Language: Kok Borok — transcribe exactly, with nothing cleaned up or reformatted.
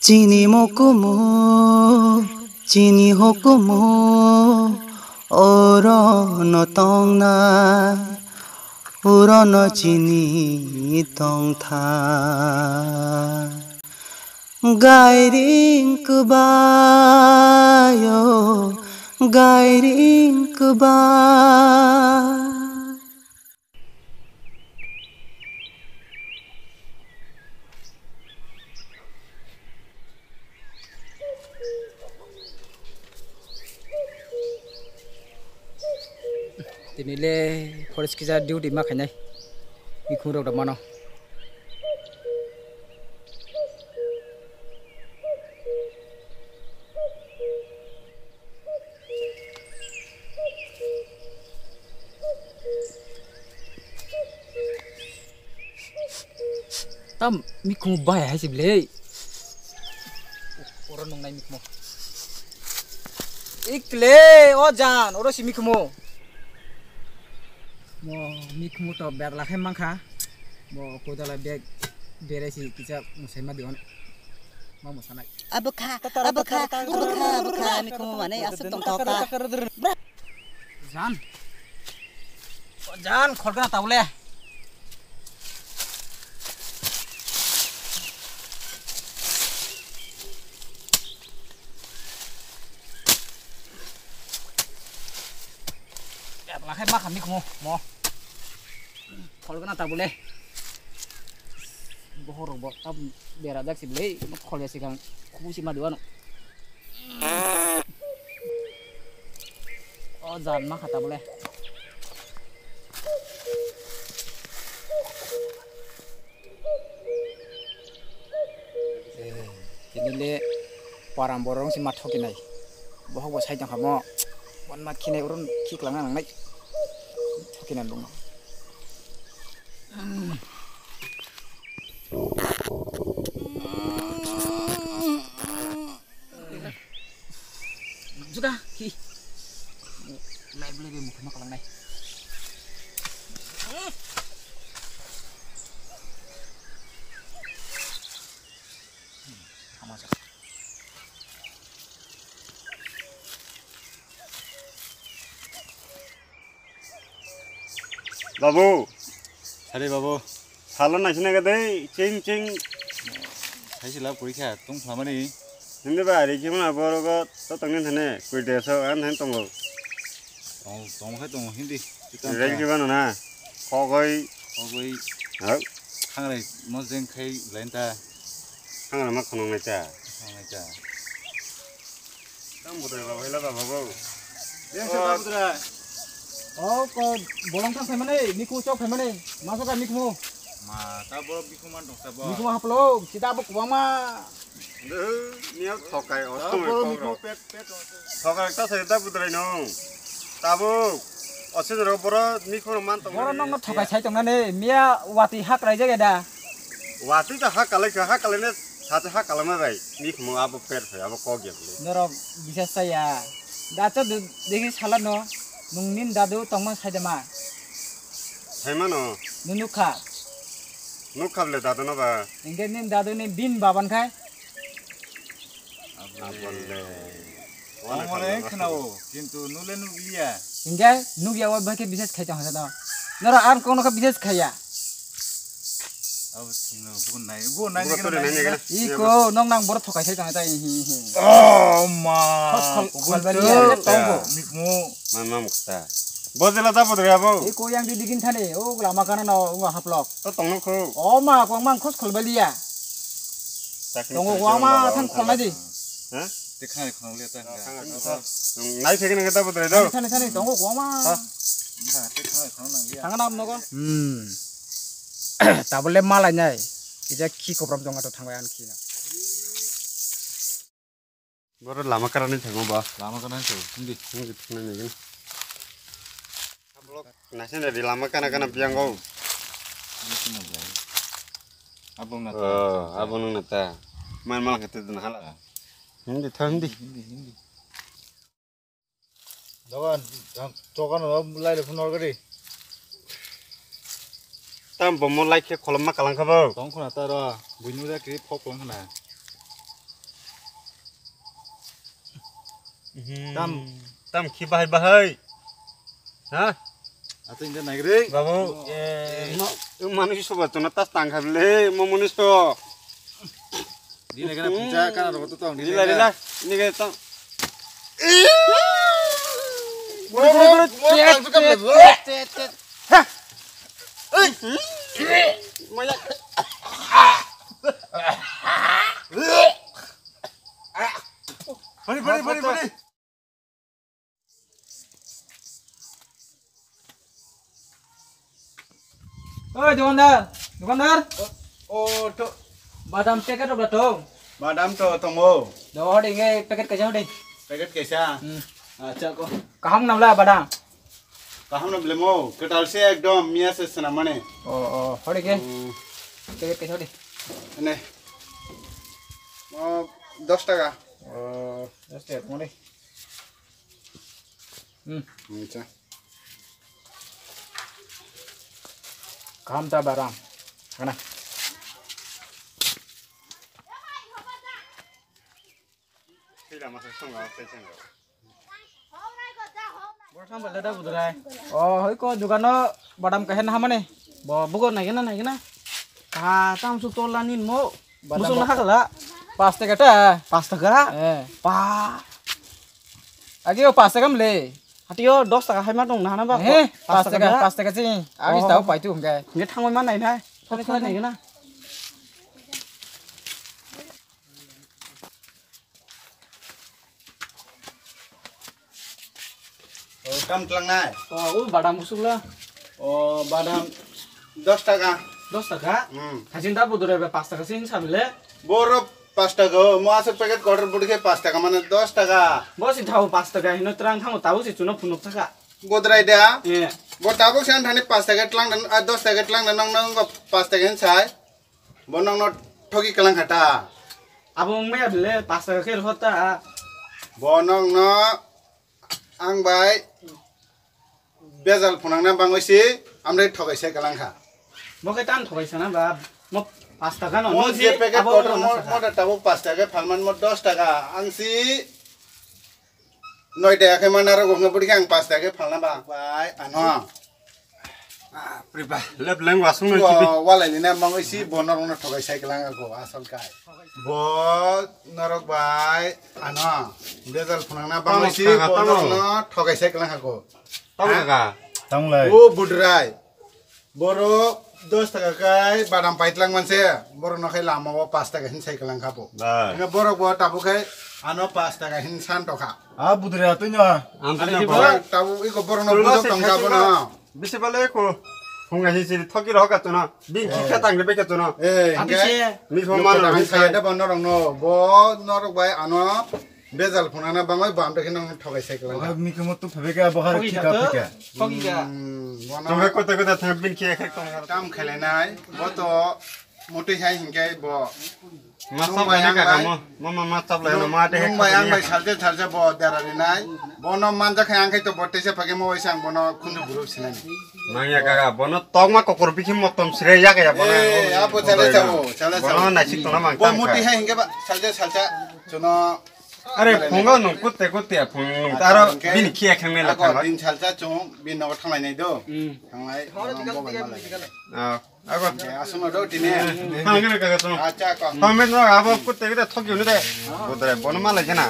Chini mokumu, chini hukumu, oro no tongnai, oro no chini tongthai. Gairing kwbaio, gairing kwbai. Tini le forest kisa duty ma khainai, mikhung rok mano. Tam mikhung bai hai se ble. Oro nung nai mikhung. Ikle o jan, oro si mikhung. Mo mikhung to bag lakhai mankha. Mo kodala bag bere si kisa musai ma diwan. Ma musanai. Abokha, abokha, abokha, abokha, mikhung mane asuk tong toka. Jan. O jan, khorgana tabule. Lakhai ma khamni khumo, mo. Khorgana tabule. Bohor rok bo tab bera jak si bele, khol ya sikang, khubu si ma diwano. O jan ma kha tabule. Eh, tini le param borok si ma thokinai. Bohok bo sai tong kha mo. Wan ma khinai urun khiklangna nangnai. Thokina lung. Juga ki. Lai beli be mukha ma kalang nai. Ama sa. Babu. Sari babu. Salo naisina gadai, ching ching. Saisila porikha tong phlamani. Hindi ba ari khimna borogo to tongni thane, kui deso an thane tongo. Tong, tong khai tongo hindi. Rel khibano na. Khogoi. Khogoi. Hau. Khangrai mojeng khai lenta. Khangrai ma khonong naita. Khonong naita. Tam budai ba, hela ba, ba, ba. Yang sa ta budai. Oh, ko bolong thang phaimani, miku chok phaimani. Masa ka miku mo. Ma, ta bo miku man dong sa bo. Miku ma haplo, sita bo kubang ma. Duh, niya thokai, oh, ta tum bo ko miku ro. Pet, pet, oh, sa. Thokai ta sa ta budai no. Tabuk, osin ro boro mikhoro man tong. Boro nongno thokai sai tong nani, miya wati hak rai jage da. Wati ta hak kalai kha, hak kalai ne sate hak kalai ma bai. Mikhumo abo per phai, abo kok ya bole. Norok bisa saya. Da cho du-, degi sala no, nung nin dadu tongma sai de ma. Sai mano. Nunu kha. Nuk kha bole dadu no ba. Engke nin dadu ni bin baban khai. Abole. Ongole khnao, kintu nule nukliya. Hingke nukya o bahai khe bises khai tong hasa no. Nora ang kono khe bises khaiya. Abo sino, bukan nai, bukan nai. Bukan kena nai, nai, nai. Iko, nong nang borok thokai sai tong tai, hi, hi. Oh, ma. Khos khol, khol bali ya, tongo. Mikmo. Man, man, mukta. Bojela ta bodre abo. Iko yang di digin thani, o lama kana no, unga haplok. To tongno kho. O ma, kwang mang khos khol bali ya. Tongo kwang ma thang khol nai di. Ha? Te khang khang le ta. Nai thek nang ta bodre do. Thani thani tongo kwang ma. Ha? Thang na nogo. Hmm. Tabole malai nai. Kija khi koprom jong ato thangbai an khi na. Boro lama karani thango ba. Lama karani thango. Hindi. Hindi thangna nigin. Naising dari lama kana kana biang go. Abong na ta. Oh, abong na ta. Man mal kete dun hala. Hindi thang hindi. Hindi, hindi. Dogan, dogan lai le phone orgadi. Tam bomo lai khe kholom ma kalang kha bo. Tong khna ta ro, buino da kri phok lang khna. Mhm. Tam, tam khi bahai bahai. Ha? Atau ini naik ring. Babu, eh, ma-, manusia sobat tu natas tangkap le, mau manusia. Di naik kena puncak kan ada waktu tong. Di Lila, naik lila, ini kayak tong. Bro, bro, bro, langsung kan, bro. Hah. Maya. Bari, bari, bari, bari. Oi, dukandar, dukandar. O, o, to. Badam packet rok da tong. Badam to tongo. Do hodi nge packet kaisa hodi. Packet kaisa. Hmm. Acha ko. Kaham namla badam. Kaham na blemo. Ketal se ekdom miya se sena mane. O, o, hodi ke. Hmm. Packet kaisa hodi. Ane. O, dos taka. O, dos taka mane. Hmm. Acha. Kaham ta baram. Kana. Bor sampai leda budrai. Oh, hoi ko dukano badam kahen hamane. Bo bugo naigena naigena. Ka tam su tola nin mo. Badam busung na hakla. Pas taka ta. Pas taka? Eh. Pa. Agi o pas taka mle. Hatio dos taka hai ma dong na hana ba. Eh, pas taka, pas taka sing. Agi tau pai tu hingke. Nge thangoi ma nai nai. Thangoi nai na. O, kam tlangnai? O, o, badam busuk la. O, badam dos taka. Dos taka? Hmm. Hajin da budure be pas taka sin samle. Boro pas taka, mo asuk packet quarter budi khe pas taka, mane dos taka. Bo si thau pas taka hino trang thango tau si chuno phunuk taka. Bodrai da? Eh. Bo tabuk san thani pas taka tlang dan, a, dos taka tlang dan nong nong pas taka hin sai. Bo nongno thoki kalang kha ta. Abo wng maya bile pas taka khe rw ta. Bo nongno ang bai bejal phunangna bangwi si amrei thokai sai kalang kha. Bo khe tan thokai sana ba. Mo pas taka no. Mo je packet quarter mo, mo da tabuk pas taka phalman mo dos taka. Ang si Noi taka khe ma narwk wngkha, bwdikhe ang pas taka khe phalna ba. Bai, ano. Ah, priba. Lep leng wasung no chibi. Walai ni na mangwi si bono rokno thokai sai kwlang ako asol kai. Bo norok bai, ano. Bejal phunangna bangwi si bono rokno thokai sai kwlang ako. Tamo kaka. Tamo lai. O budrai. Borok dos taka kai badam paitlang manse, borok no khai lama o pas taka hin sai kalang kha bo. Bai. Hingke borok bo tabuk khai ano pas taka hin san tokha. A budre atui no. Ang tui no. Borok tabuk iko borok no bujok tong kha bo no. Bisi bale ko. Hunga hi siri thoki roh ka tuna. Bin ki kha tang de be ka tuna. Eh, hingke. Mi so mano hin sai de bo norok no. Bo norok bai ano Bejal phunana bangwi bam de kheno thokai sai kwlangkha. Mikhe mo tu phebe ka bahar thika phika. Thoki ka. Tonga kota kota thang bin khe khe tong. Kam khalenai bo to mutwi hai hinkhe bo. Ma sab lai na kaka mo. Mama ma sab lai na ma de. Nung bai ang bai salje salje bo dera rinai. Bono manja khe ang khe to botte se phage mo waisa ang bono khunju group sinani. Nangya kaka bono tokma kokor bikhi motom sire ya kaya bono. Eh, apo chale chabo, chale chabo. Bono naisik tona mang. Bo mutwi hai hinkhe ba salje salja chuno. Are phungo nung kutte kutte phung nung taro bini khiya khengnai la thango. Din salsa chung bin nogo thanglai nai do. Thanglai. Ah, ago. Asuma do tine. Thanglai kaka chung. Acha ko. Tome no abo kutte kutte thoki uni de. Bodre bono malai jena.